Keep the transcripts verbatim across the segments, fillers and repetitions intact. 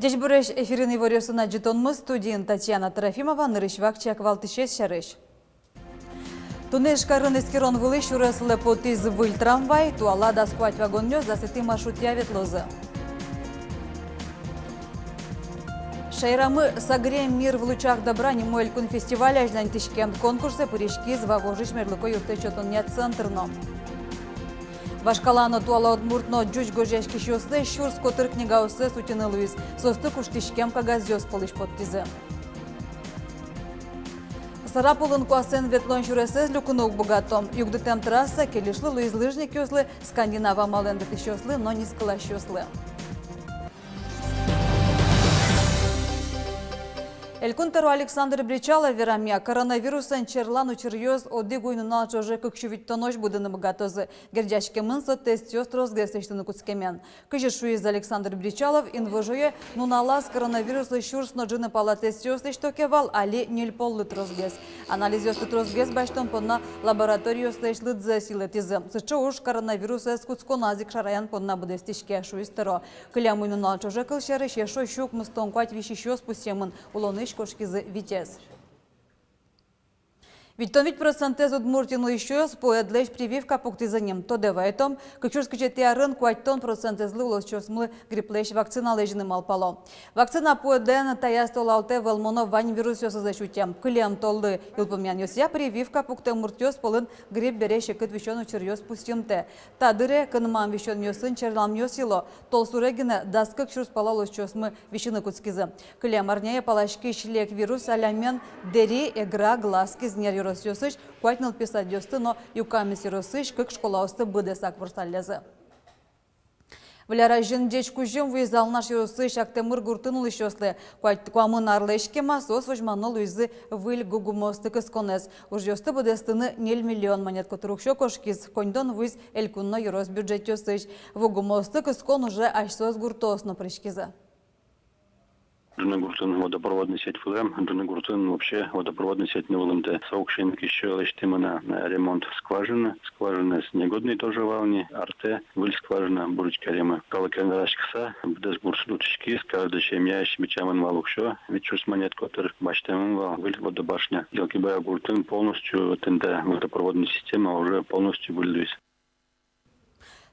Ӟечбуресь! Эфирын иворъёсын адӟытонмы, студиын Татьяна Трофимова. Нырысь вакчияк валтӥсез сярысь. Туннэ Ижкарын эскерон вылысь сюреслы потӥз выль трамвай, туала дас куать вагонъёс дасэтӥ маршрутъя ветлозы. Шаерамы «Согрей мир в лучах добра» нимо элькун фестиваль азьланьтӥське. Конкурсэ пыриськиз Вавожысь мерлыко юрттэт сётонъя центр но. Вашкала но туала удмурт но ӟуч гожъяськисьёслы сюрс котыр книгаоссэс утьыны луиз. Соосты куштӥськем кагазъёс пӧлысь поттӥзы. Сарапулын куасэн ветлон сюресэз люкыны уг быгато. Югдытэм трасса кельышлы луиз лыжникъёслы, скандинав амалэн ветлӥсьёслы но нискыласьёслы. Элькун тӧро Александр Бречалов верамъя, коронавирусэн черлан учыръёс одӥг уй-нунал ӵоже кык сю витьтонозь будыны быгатозы. Герӟаськемын со тестъёс тросгес лэсьтыны кутскемен. Кызьы шуиз Александр Бречалов, инвожое нуналаз коронавируслы сюрс но ӝыны пала тестъёс лэсьто ке вал, али ньыль поллы тросгес. Анализъёсты тросгес басьтон понна лабораториослэсь лыдзэс йылэтӥзы. Сыӵе уж коронавирусэз кутсконаз ик шараян понна быдэстӥське, шуиз тӧро. Кылем уй-нунал ӵоже, кылсярысь, эшшо сю укмыстон куать висисьёс пусъемын, улонысь кошкизы витез. Витьтон вить процентэз Удмуртиын улӥсьёс ПУЭДлэсь прививка пуктӥзы ни. Тодэ вайытом, кык сюрс кызетӥ арын куатьтон процентэзлы улосчиосмы грипплэсь вакцина лэзьыны малпало. Вакцина ПУЭДэн таяз толалтэ вӧлмоно вань вирусъёсызлэсь уте. Кылем толлы йылпумъянъёсъя, прививка пуктэм муртъёс пӧлын грипп бере секыт висён учыръёс пусйымтэ. Та дыре кынмам висёнъёсын черламъёс йыло. Толсуре гинэ дас кык сюрс пала улосчиосмы висьыны кутскизы. Кылем арняе паласькись лек вирус алямен Дэри, Эгра, Глаз, Кизнер ёросъёсысь куать нылпи садъёсты но Юкаменск ёросысь кык школаосты быдэсак ворсаллязы. Выль ар азьын ӟеч кузьым вуиз Алнаш ёросысь Актэмыр гуртын улӥсьёслы. Куать-, куамын арлэсь кема соос возьмано луизы выль Гугумыосты кысконэз. Ужъёсты быдэстыны ньыль миллион манет котыр уксё кошкиз. Коньдон вуиз элькун но ёрос бюджетъёсысь. Гугумыосты кыскон уже асьсэос гуртоос но пыриськизы. Ӝыны гуртын водопроводной сеть вылэм, Ӝыны гуртын вообще водопроводной сеть но вылымтэ. Со уксёен ик ещё лэсьтӥмы на, э, ремонт скважины. Скважинаез негодной тоже вал ни, артэ выль скважина бурить каримы. Калыкен вераськыса, быдэс гурт сутӥськиз, каждый семьяысь бичамын вал уксё, вить сюрс манет котыр, басьтэмын вал выль водобашня. Елкибая гуртын полностью тӥни та водопроводной система уже полностью выль луиз.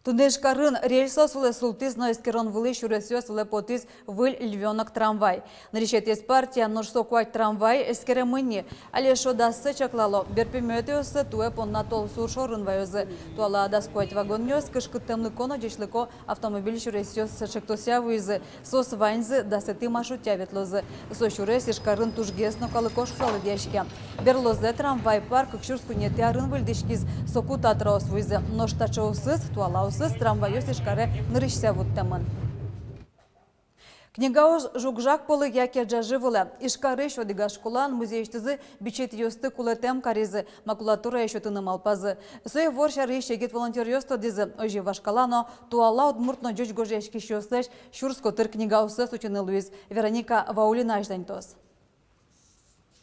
Туннэ Ижкарын рельсъёс вылэ султӥз но эскерон вылысь сюресъёс вылэ потӥз выль «Львёнок» трамвай. Нырысетӥез партия, нош со куать трамвай, эскеремын ни. Али эшшо дассэ чаклало. Берпуметӥосыз туэ понна толсур шорын ваёзы. Туала дас куать вагонъёс кышкыттэмлыко но ӟечлыко автомобиль сюресъёс чектосъя вуизы. Соос ваньзы дасэтӥ маршрутъя ветлозы. Со сюрес Ижкарын тужгес но калыко шуыса лыдъяське. Берлозэ трамвай парк кык сюрс куинетӥ арын выльдӥськиз, соку та траос вуизы. Нош таӵеосыз, туалаосыз трамвайёс Ижкаре нырысьсэ вуттэмын. Книгаос жуг-жаг пӧлы яке ӝажы вылэ. Ижкарысь одӥгаз школаын музейысьтызы бичетъёсты кулэтэм каризы, макулатурае сётыны малпазы. Со ивор сярысь егит волонтёръёс тодӥзы. Озьы вашкала но туала удмурт но ӟуч гожъяськисьёслэсь сюрс котыр книгаоссэс утьыны луиз. Вероника Ваулина азьланьтоз.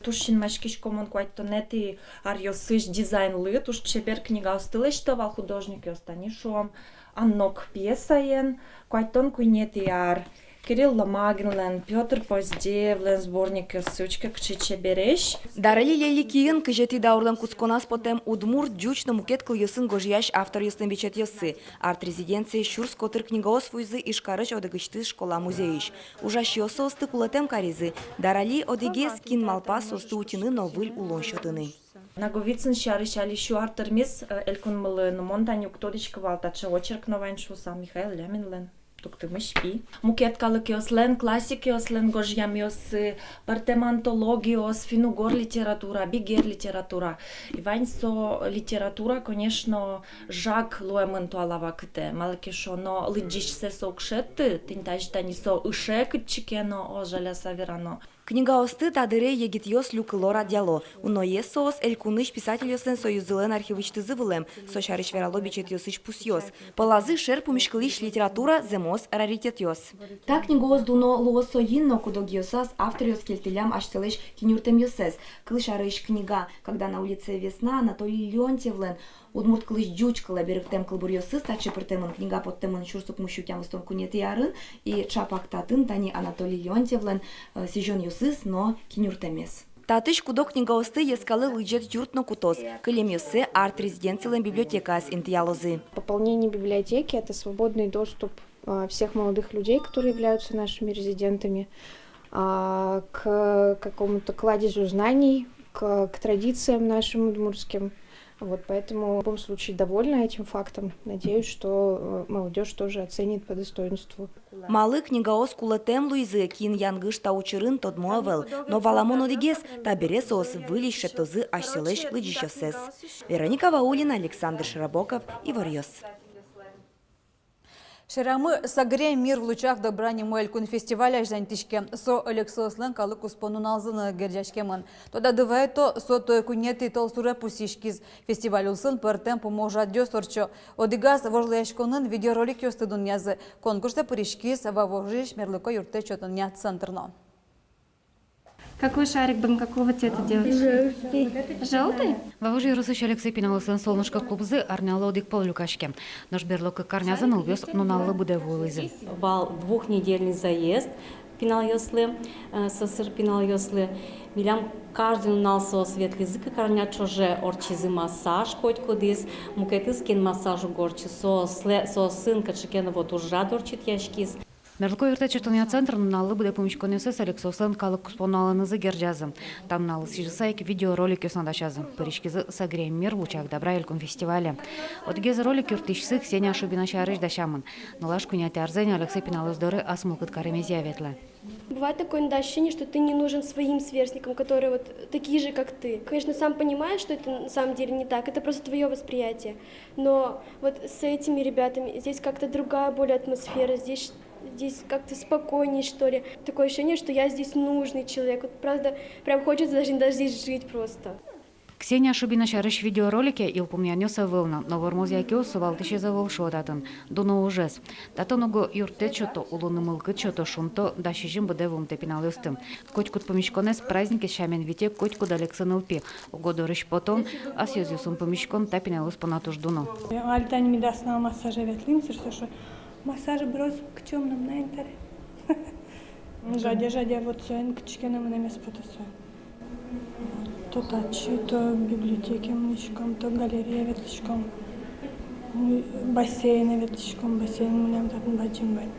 Туж синмаськисько мон куатьтонэтӥ аръёсысь дизайнлы, туж чебер книгаосты лэсьто вал художникъёс, тани шуом, «Аннок» пьесаен, куатьтон куинетӥ ар, Кирилл Ломагинлэн, Пётр Поздеевлэн сборникъёссы, учке, кыӵе чебересь. Дарали Леликиын кызетӥ даурлэн кутсконаз потэм удмурт, ӟуч но мукет кылъёсын гожъясь авторъёслэн бичетъёссы. Арт-резиденцие сюрс котыр книгаос вуизы Ижкарысь одӥгысьтыз школа музейысь. Ужасьёс соосты кулэтэм каризы. Дарали одӥгез, кин малпа соосты утьыны но выль улон сётыны. Наговицын сярысь али сю ар тырмиз, э, элькунмылы, но мон тани уг тодӥськы вал, таӵе очерк но вань шуыса, Михаил Ляминлэн, «Туктымысь пи». Мукет калыкъёслэн, классикъёслэн гожъямъёссы, пӧртэм антологиос, финн-угор литература, бигер литература. И вань со литература, конечно, жаг луэмын туала вакытэ, малы ке шуоно, лыдӟисьсэ со уг шедьты, тӥни тазьы тани со ыше кытчы ке но, о, жаляса верано. Книгаосты та дыре егитъёс люкыло, радъяло. Уноез соос Элькунысь писательёслэн союззылэн архивысьтызы вылэм, со сярысь верало бичетъёсысь пусъёс. Пӧлазы шер пумиськылӥсь литература, зэмос раритетъёс. Та книгаос дуно луо соин но, куд-огъёсаз авторъёс кельтыллям асьсэлэсь киньыртэмъёссэс. Кылсярысь, книга «Когда на улице весна» Анатолий Леонтьевлэн Удмурт кылысь ӟуч кылэ берыктэм кылбуръёсыз таӵе пыртэмын. Книга поттэмын сюрс укмыс сю тямыстон куинетӥ арын, и ӵапак татын тани Анатолий Леонтьевлэн, э, сӥзёнъёсыз но кинюртэмез. Татысь куд-ог книгаосты йӧскалык лыдӟет юрт но кутоз. Кылемъёссэ арт-резиденцилэн библиотекаез интыялозы. Пополнение библиотеки — это свободный доступ, а, всех молодых людей, которые являются нашими резидентами, а, к какому-то кладезю знаний, к, к традициям нашим удмуртским. Вот, поэтому в любом случае довольна этим фактом. Надеюсь, что, э, молодёжь тоже оценит по достоинству. Малы книгаос кулэтэм луизы, кин янгыш та учырын, тодмо ӧвӧл. Но валамон одӥгез: табере соос выльысь шедьтозы асьсэлэсь лыдӟисьёссэс. Вероника Ваулина, Александр Широбоков, «Иворъёс». Шаерамы «Согрей мир в лучах добра» нимо элькун фестиваль азьланьтӥське. Со Олексоослэн калык куспо нуналзылы герӟаськемын. Тодады вайытом, со туэ куинетӥ толсуре пусйиськиз. Фестиваль улсын пӧртэм пумо ужрадъёс ортчо. Одӥгаз вожвылъяськонын видеороликъёсты дунъязы. Конкурсэ пыриськиз Вавожысь мерлыко юрттэт сётонъя центр но. Какой шарик будем, какого цвета делать? Желтый. Желтый? Вавож ёросысь Алексей пиналъёслэн «Солнышко» клубзы арнялы одӥг пол люкаське. Нош берло кык арнязы нылпиос нуналлы быдэ вуылӥзы. Вал двухнедельный заезд пиналъёслы, э, сӧсыр пиналъёслы. Милям каждый нунал соос ветлӥзы, кык арня ӵоже ортчизы массаж котькудӥз, мукетыз кен массаж уг ортчы, соослы, соосын кыӵе ке но вот ужрад ортчытъяськиз. Мерлыко юрттэт сётонъя центр нуналлы быдэ пумиськонъёссэс Олексоослэн калык куспо нуналэнызы герӟазы. Та нуналлы сӥзьыса ик видеороликъёс но дасязы. Пыриськизы «Согрей мир в лучах добра» элькун фестивале. Одӥгез ролик юрттӥсьсы Ксения Шубина сярысь дасямын. Нылаш куинетӥ арзэ ини Алексей пиналъёс доры ас мылкыд каремезъя ветлэ. Бывает такое иногда ощущение, что ты не нужен своим сверстникам, которые вот такие же, как ты. Конечно, сам понимаешь, что это на самом деле не так, это просто твоё восприятие. Но вот с этими ребятами здесь как-то другая более атмосфера, здесь, здесь как-то спокойнее, что ли. Такое ощущение, что я здесь нужный человек. Вот правда, прям хочется даже, даже здесь жить просто. Ксения Шубина сярысь видеоролике йылпумъянъёс ӧвӧл на, но вормоз яке уз, сувалтӥсез ӧвӧл, шуо татын. Дуно ужез. Татын уго юрттэт сёто, улыны мылкыд сёто, шунто, дас сизьым быдэ вуымтэ пиналъёсты. Котькуд пумиськонэз праздникез сямен вите котькуд Олексо нылпи. Уго дорысь потон, ас ёзъёсын пумиськон та пиналъёс понна туж дуно. Али тани ми дас нунал массаже ветлӥм, сыӵе со шуэ: массаже быроз, кытчы мыном на ини табере. Жадья, жадья, вот соин кытчы ке но мынэмез потэ соин. То татчы, то библиотекае мынӥськом, то галерее ветлӥськом, м, бассейне ветлӥськом, бассейн милям татын бадӟым вань.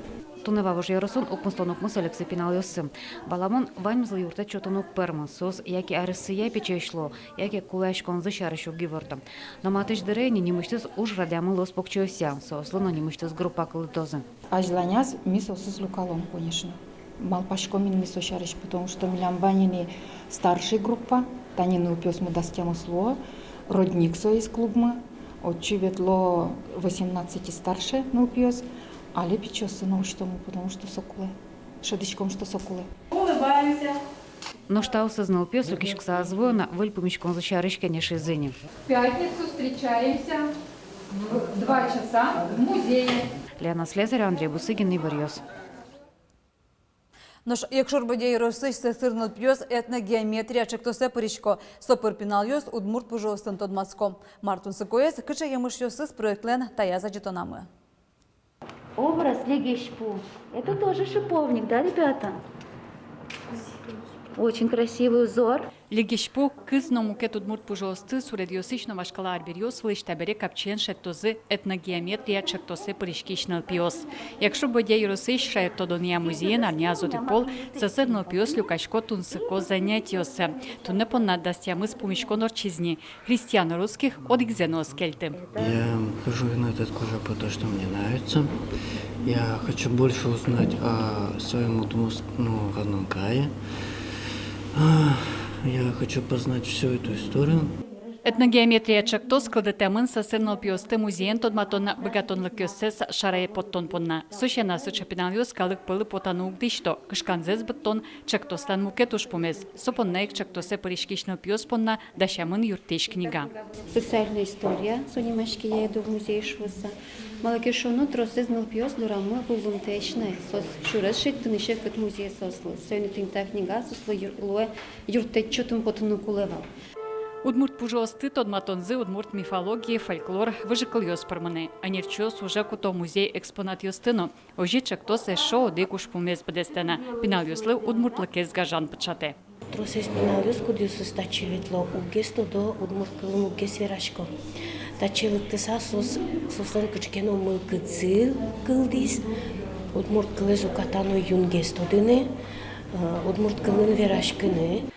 Туннэ Вавож ёросын укмыстон укмыс Олексо пиналъёссы. Валамон, ваньмызлы юрттэт сётыны уг пӧрмы, соос яке арысъя пичиесь луо, яке кулэяськонзы сярысь уг иворто. Но матысь дыре ини нимысьтыз ужрадъямы луоз покчиосъя, соослы но нимысьтыз группа кылдытозы. Азьланяз ми соосыз люкалом, конечно. Малпаськом ини ми со сярысь, потому что милям вань ини старший группа, тани нылпиосмы дас тямыс луо, «Родник» со ини клубмы, отчы ветло восемнадцать и старше нылпиос, али пичиосты но усьтомы, потому что со кулэ. Шӧдӥськом, что со кулэ. Улыбаемся. Нош таосыз нылпиос люкиськыса ӧз вуэ на, выль пумиськонзы сярысь кенешизы ини. В пятницу встречаемся в два часа в музее. Лена Слесарева, Андрей Бусыгин, «Иворъёс». Нош Якшур-Бӧдья ёросысь сӧсыр нылпиос этногеометрия ӵектосэ пырисько. Со пыр пиналъёс удмурт пужыосын тодматско. Мар тунсыкоез, кыӵе емышъёсыз проектлэн — таяз адӟытонамы. Образ легезьпу. Это тоже шиповник, да, ребята? Очень красивый узор. Легезьпу, кыз но мукет удмурт пужыосты суредъёсысь но вашкала арбериос вылысь табере капчиен шедьтозы этногеометрия ӵектосэ пыриськись нылпиос. Якшур-Бӧдья ёросысь шаертодонъя музейын арняяз одӥг пол сӧсыр нылпиос люкасько тунсыко занятиосы. Туннэ понна дас тямыс пумиськон ортчиз ни. Христиан русских одӥгзэ но ӧз кельты. Я хожу на этот кружок, потому что мне нравится. Я хочу больше узнать о своём удмуртском, ну, родном крае. А, я хочу познать всю эту историю. Этногеометрия ӵектос кылдытэмын сӧсыр нылпиосты музеен тодматон быгатонлыкъёссэс шарае поттон понна. Со сяна, сыӵе пиналъёс калык пӧлы потаны уг дӥсьто, кышканзэс быдтон — ӵектослэн мукет ужпумез. Со понна ик ӵектосэ пыриськись нылпиос понна дасямын юрттӥсь книга. Социальная история, со нимаське «Я иду в музей» шуыса. Малы ке шуоно, тросэз нылпиос дорамы вуылымтэесь на ай, соос сюрес шедьтыны секыт музее соослы. Соин тӥни та книга соослы юр-, луэ юрттэт сётыны потыны кулэ вал. Удмурт пужыосты тодматонзы удмурт мифология, фольклор, выжыкылъёс пӧрмыны. Ӧнерчиос уже куто музей экспонатъёсты но. Озьы ӵектос эшшо одӥг ужпумез быдэстэ на: пиналъёслы удмуртлыкез гажан пыӵатэ. Тросэз пиналъёс, кудъёсыз татчы ветло, уггес тодо, удмурт кылын уггес верасько. Татчы лыктыса, соос, соослэн кыӵе ке но мылкыдзы кылдӥз удмурт кылэз уката но юнгес тодыны, э, удмурт кылын вераськыны.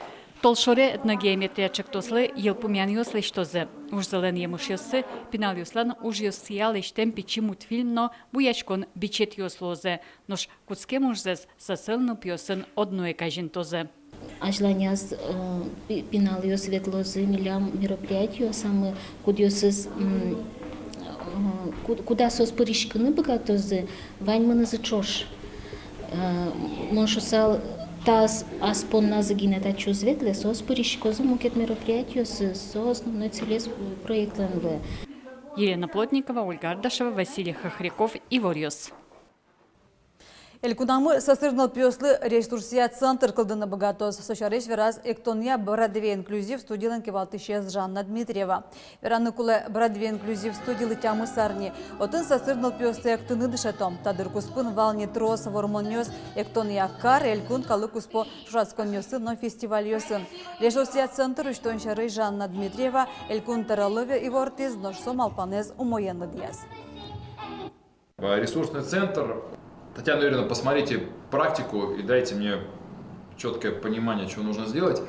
Толшоре этногеометрия ӵектослы йылпумъянъёс лэсьтозы. Ужзылэн емышъёссы пиналъёслэн ужъёссыя лэсьтэм пичи мультфильм но буяськон бичетъёс луозы. Нош кутскем ужзэс сӧсыр нылпиосын одно ик азинтозы. Азьланяз, э, пи-, пиналъёс ветлозы милям мероприятиосамы, кудъёсыз, м, э, ку-, куда соос пыриськыны быгатозы, ваньмынызы ӵош. Э, мон шуысал, та ас-, ас понназы гинэ татчы уз ветлэ, соос пыриськозы мукет мероприятиосы, со основной целез, э, проектлэн луэ. Елена Плотникова, Ольга Ардашева, Василий Хохряков, «Иворъёс». Элькунамы сӧсыр нылпиослы ресурсъя центр кылдыны быгатоз. Со сярысь вераз «Эктонъя Бродвей» инклюзив студилэн кивалтӥсез Жанна Дмитриева. Вераны кулэ, «Бродвей» инклюзив студилы тямыс ар ни. Отын сӧсыр нылпиосты эктыны дышето. Та дыр куспын вал ни трос вормонъёс «Эктонъя кар» элькун калык куспо ӵошатсконъёсын но фестивальёсын. Ресурсъя центр усьтон сярысь Жанна Дмитриева элькун тӧролы ивортӥз, нош со малпанэз умоен лыдъяз. Ресурсный центр. Татьяна Юрьевна, посмотрите практику и дайте мне чёткое понимание, что нужно сделать.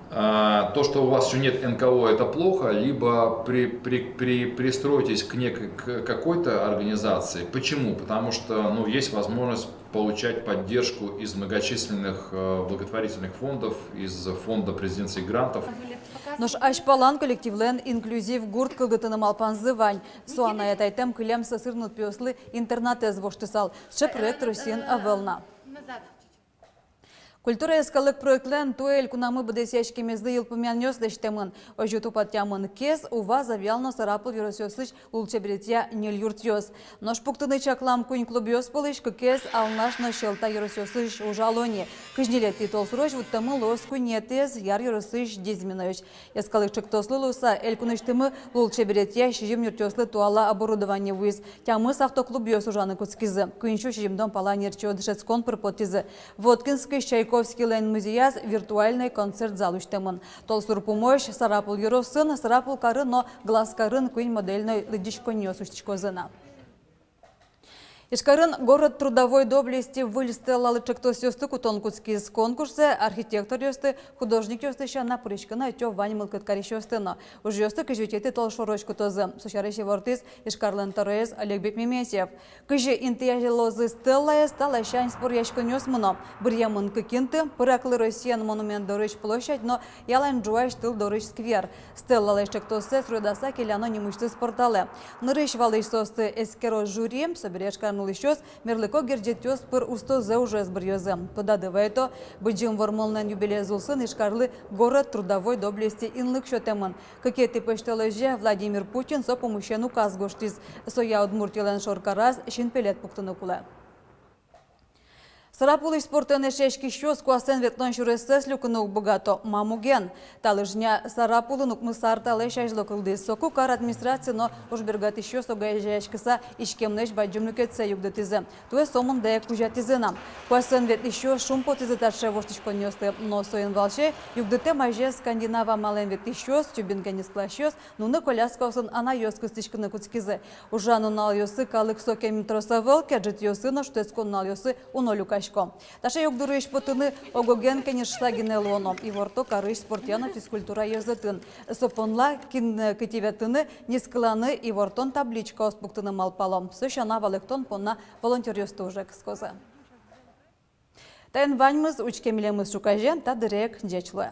А, то, что у вас ещё нет НКО, это плохо, либо при-, при-, при-, пристройтесь к нек-, к какой-то организации. Почему? Потому что, ну, есть возможность получать поддержку из многочисленных, э, благотворительных фондов, из фонда президентских грантов. Нош азьпалан коллективлэн инклюзив гурт кылдытыны малпанзы вань. Со анай-атайтэм кылем сӧсыр нылпиослы интернатэз воштысал. Сыӵе проект Россиын ӧвӧл на. «Культура» йӧскалык проектлэн туэ элькунамы быдэсъяськемезлы йылпумъянъёс лэсьтэмын. Озьы тупатъямын Кез, Ува, Завьял но Сарапул ёросъёсысь лулчеберетъя ньыль юртъёс. Нош пуктыны чаклам куинь клубъёс пӧлысь кыкез Алнаш но Сьӧлта ёросъёсысь ужало ни. Кызь ньылетӥ толсурозь вуттэмын луоз куинетӥез, Яр ёросысь Дизьминоысь. Йӧскалык ӵектослы луыса, элькунысьтымы лулчеберетъя сизьым юртъёслы туала оборудование вуиз. Тямыс автоклубъёс ужаны кутскизы. Куинь сю сизьымдон пала ӧнерчиос дышетскон пыр поттӥзы. Воткинскысь Чайковскийлэн музеяз виртуальной концерт зал усьтэмын. Толсур пумозь Сарапул ёросын, Сарапул карын но Глаз карын куинь модельной лыдӟиськонниос усьтӥськозы на. Ижкарын «Город трудовой доблести» выль стеллалы ӵектосъёсты кутон кутскиз. Конкурсэ архитекторъёсты, художникъёсты сяна пыриськыны ӧтё вань мылкыд карисьёсты но. Ужъёсты кызь витетӥ толшорозь кутозы. Со сярысь ивортӥз Ижкарлэн тӧроез Олег Бекмемесьев. Кызьы интыяз луозы стеллаез, та ласянь споръяськонъёс мыно. Быръемын кык инты: пыраклы Россиен монумент дорысь площадь но ялан ӝуась тыл дорысь сквер. Стеллалэсь ӵектоссэ суредаса келяно нимысьтыз порталэ. Нырысь валысь соосты эскероз жюри, собере Ижкарын улӥсьёс мерлыко герӟетъёс пыр устозэ ужез быръёзы. Тодады вайто, Быдӟым Вормонлэн юбилеез улсын Ижкарлы «Город трудовой доблести» инлык сётэмын. Кыкетӥ пӧсьтолэзе Владимир Путин со пумысен указ гожтӥз. Соя Удмуртилэн шоркараз синпелет пуктыны кулэ. Сарапулысь спортэн эшъяськисьёс куасэн ветлон сюрессэс люкыны уг быгато. Ма муген? Та лыжня Сарапулын укмыс ар талэсь азьло кылдӥз. Соку кар администраци но ужбергатӥсьёс огазеяськыса иськемлэсь бадӟым люкетсэ югдытӥзы. Туэ сомында ик кузятӥзы на. Куасэн ветлӥсьёс шумпотӥзы таӵе воштӥськонъёслы, но соин валче югдытэм азе скандинав амалэн ветлӥсьёс, тюбинген нискыласьёс, нуны коляскаосын анайёс кыстӥськыны кутскизы. Ужан нуналъёсы калык сокем трос ӧвӧл ке, ӝытъёсы но шутэтскон нуналъёсы уно люкасько. Таӵе югдурысь потыны ог-оген кенешыса гинэ луоно, иворто карысь спортъя но физкультурая ёзэтын. Со понна кин кытӥ ветлыны, нискыланы, ивортон табличкаос пуктыны малпало. Со сяна валэктон понна волонтёръёсты уже кыскозы. Таин ваньмыз. Учке милемыз ӵуказе та дыре ик. Ӟеч луэ.